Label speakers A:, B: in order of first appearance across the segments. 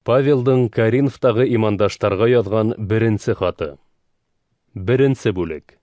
A: Павелдың Коринфтағы имандаштарға яҙған беренсе хаты. Беренсе бүлек.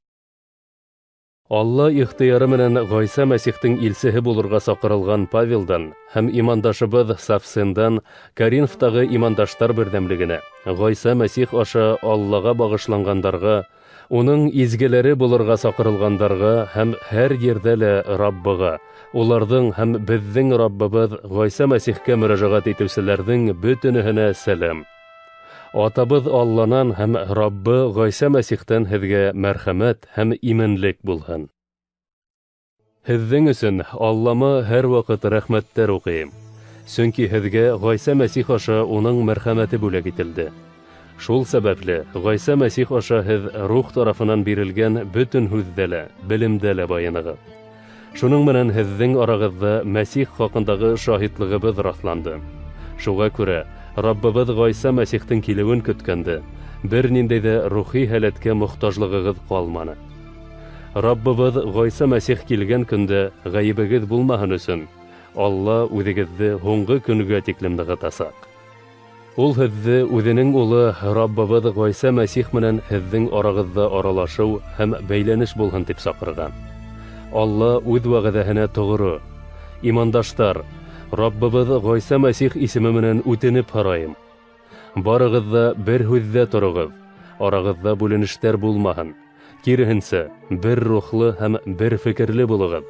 A: Алла ихтыяры менән Ғайса Мәсихтең илсеһе булырға саҡырылған Павелдан һәм имандашыбыҙ Савсендан Коринфтағы имандаштар берҙәмлегенә, Ғайса Мәсих аша Аллаға бағышланғандарға, уның изгеләре булырға саҡырылғандарға һәм һәр ерҙә лә Раббыға, уларҙың һәм беҙҙең Раббыбыҙ Ғайса Мәсихкә мөрәжәғәт итеүселәрҙең бөтөнөһөнә сәләм. Атабыҙ Алланан һәм Раббы Ғайса Мәсихтән һеҙгә мәрхәмәт һәм именлек булһын. Һеҙҙең өсөн Аллама һәр ваҡыт рәхмәттәр уҡыйым. Сөнки һеҙгә Ғайса Мәсих аша уның мәрхәмәте бүләк ителде. Шул сәбәпле Ғайса Мәсих аша һеҙ Рух тарафынан бирелгән бөтөн һүҙҙә лә, белемдә лә байынығыҙ. Шуның менән һеҙҙең арағыҙҙа Мәсих хаҡындағы шаһитлығыбыҙ раҫланды. Шуға күрә Раббыбыҙ Ғайса Мәсихтең килеүен көткәндә, бер ниндәй ҙә рухи һәләткә мохтажлығығыҙ ҡалманы. Раббыбыҙ Ғайса Мәсих килгән көндә ғәйебегеҙ булмаһын өсөн, Алла үҙегеҙҙе һуңғы көнгә тиклем нығытасаҡ. Ул һеҙҙе үҙенең улы Раббыбыҙ Ғайса Мәсих менән һеҙҙең арағыҙҙа аралашыу һәм бәйләнеш булһын тип саҡырған. Алла үҙ вәғәҙәһенә тоғро. Имандаштар, Раббыбыҙ Ғайса Мәсих исеме менән үтенеп һорайым. Барығыҙ ҙа бер һүҙҙә тороғоҙ, арағыҙҙа бүленештәр булмаһын. Киреһенсә, бер рухлы һәм бер фекерле булығыҙ.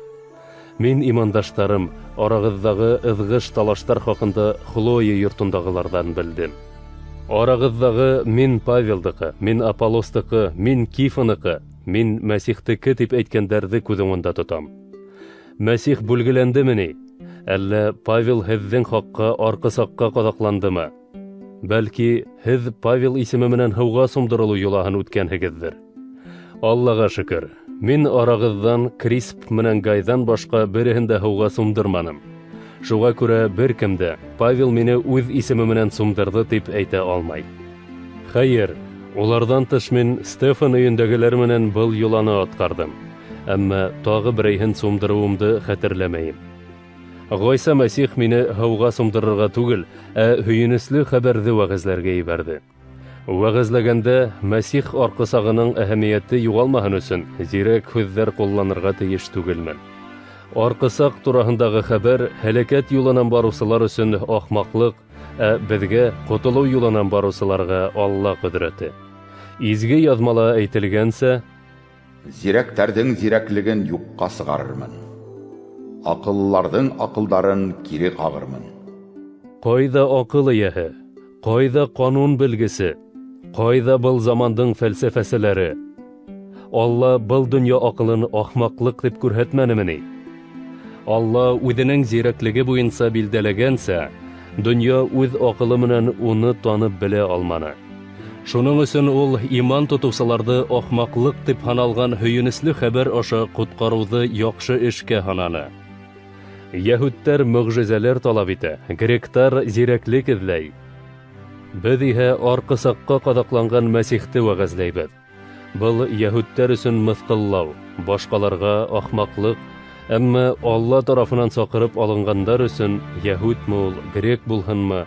A: Мин, имандаштарым, арағыҙҙағы ыҙғыш-талаштар хаҡында Хлоя йортондағыларҙан белдем. Арағыҙҙағы мин Павелдыҡы, мин Аполлостыҡы, мин Кифаныҡы, мин Мәсихтеке тип әйткәндәрҙе күҙ уңында тотам. Мәсих бүлгеләндеме ни? Әллә Павел һеҙҙең хаҡҡа арҡысаҡҡа ҡаҙаҡландымы? Бәлки, һеҙ Павел исеме менән һыуға сумдырылыу йолаһын үткәнһегеҙҙер. Аллаға шөкөр, мин арағыҙҙан Крисп менән Гайҙан башҡа береһен дә һыуға сумдырманым. Шуға күрә бер кем дә Павел мине үҙ исеме менән сумдырҙы тип әйтә алмай. Хәйер, уларҙан тыш мин Стефан өйөндәгеләр менән был йоланы атҡарҙым. Әммә тағы берәйһен сумдырыуымды хәтерләмәйем. Ғайса Мәсих мине һыуға сумдырырға түгел, ә һөйөнөслө хәбәрҙе вәғәзләргә ебәрҙе. Вәғәзләгәндә Мәсих арҡысағының әһәмиәте юғалмаһын өсөн зирәк һүҙҙәр ҡулланырға тейеш түгелмен. Арҡысаҡ тураһындағы хәбәр һәләкәт юлынан барыусылар өсөн ахмаҡлыҡ, ә беҙгә ҡотолоу юлынан барыусыларға Алла ҡөҙрәте. Изге яҙмала әйтелгәнсә,
B: Зирәктәрҙең зирәклеген юҡҡа сығарырмын, аҡыллыларҙың аҡылдарын кире ҡағырмын.
A: Ҡайҙа аҡыл эйәһе? Ҡайҙа ҡанун белгесе? Ҡайҙа был замандың фәлсәфәселәре? Алла был донъя аҡылын ахмаҡлыҡ тип күрһәтмәнеме ни? Алла үҙенең зирәклеге буйынса билдәләгәнсә, донъя үҙ аҡылы менән уны танып белә алманы. Шуның өсөн ул иман тотоусыларҙы ахмаҡлыҡ тип һаналған һөйөнөслө хәбәр аша ҡотҡарыуҙы яҡшы эшкә һананы. Йәһүдтәр мөғжизәләр талап итә, гректар зирәклек эҙләй. Беҙ иһә арҡысаҡҡа ҡаҙаҡланған Мәсихте вәғәзләйбеҙ. Был йәһүдтәр өсөн мыҫҡыллау, башҡаларға ахмаҡлыҡ, әммә Алла тарафынан саҡырып алынғандар өсөн йәһүдме ул, грек булһынмы,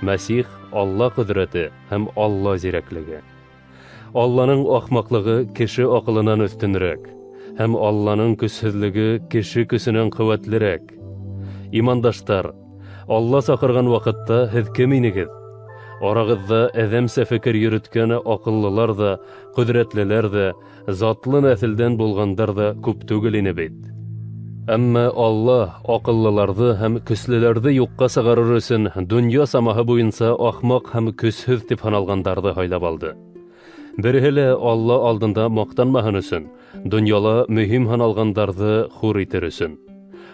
A: Мәсих Алла ҡөҙрәте һәм Алла зирәклеге. Алланың ахмаҡлығы кеше аҡылынан өҫтөнөрәк, һәм Алланың көсһөҙлөгө кеше көсөнән ҡеүәтлерәк. Имандаштар, Алла саҡырған ваҡытта һеҙ кем инегеҙ? Арағыҙҙа әҙәмсә фекер йөрөткән аҡыллылар ҙа, ҡөҙрәтлеләр ҙә, затлы нәҫелдән булғандар ҙа күп түгел ине бит. Әммә Алла аҡыллыларҙы һәм көслөләрҙе юҡҡа сығарыр өсөн донъя самаһы буйынса ахмаҡ һәм көсһөҙ тип һаналғандарҙы һайлап алды. Береһе лә Алла алдында маҡтанмаһын өсөн, донъяла мөһим һаналғандарҙы хур итер өсөн.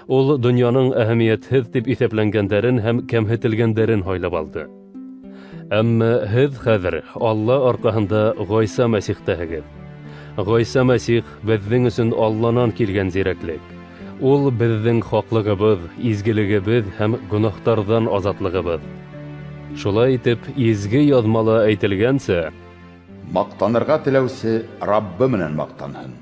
A: Ул донъяның әһәмиәтһеҙ тип иҫәпләнгәндәрен һәм кәмһетелгәндәрен һайлап алды. Әммә һеҙ хәҙер Алла арҡаһында Ғайса Мәсихтәһегеҙ. Ғайса Мәсих беҙҙең өсөн Алланан килгән зирәклек. Ул беҙҙең хаҡлығыбыҙ, изгелегебеҙ һәм гонаһтарҙан азатлығыбыҙ. Шулай итеп, изге яҙмала әйтелгәнсә,
B: Маҡтанырға теләүсе Раббы менән маҡтанһын.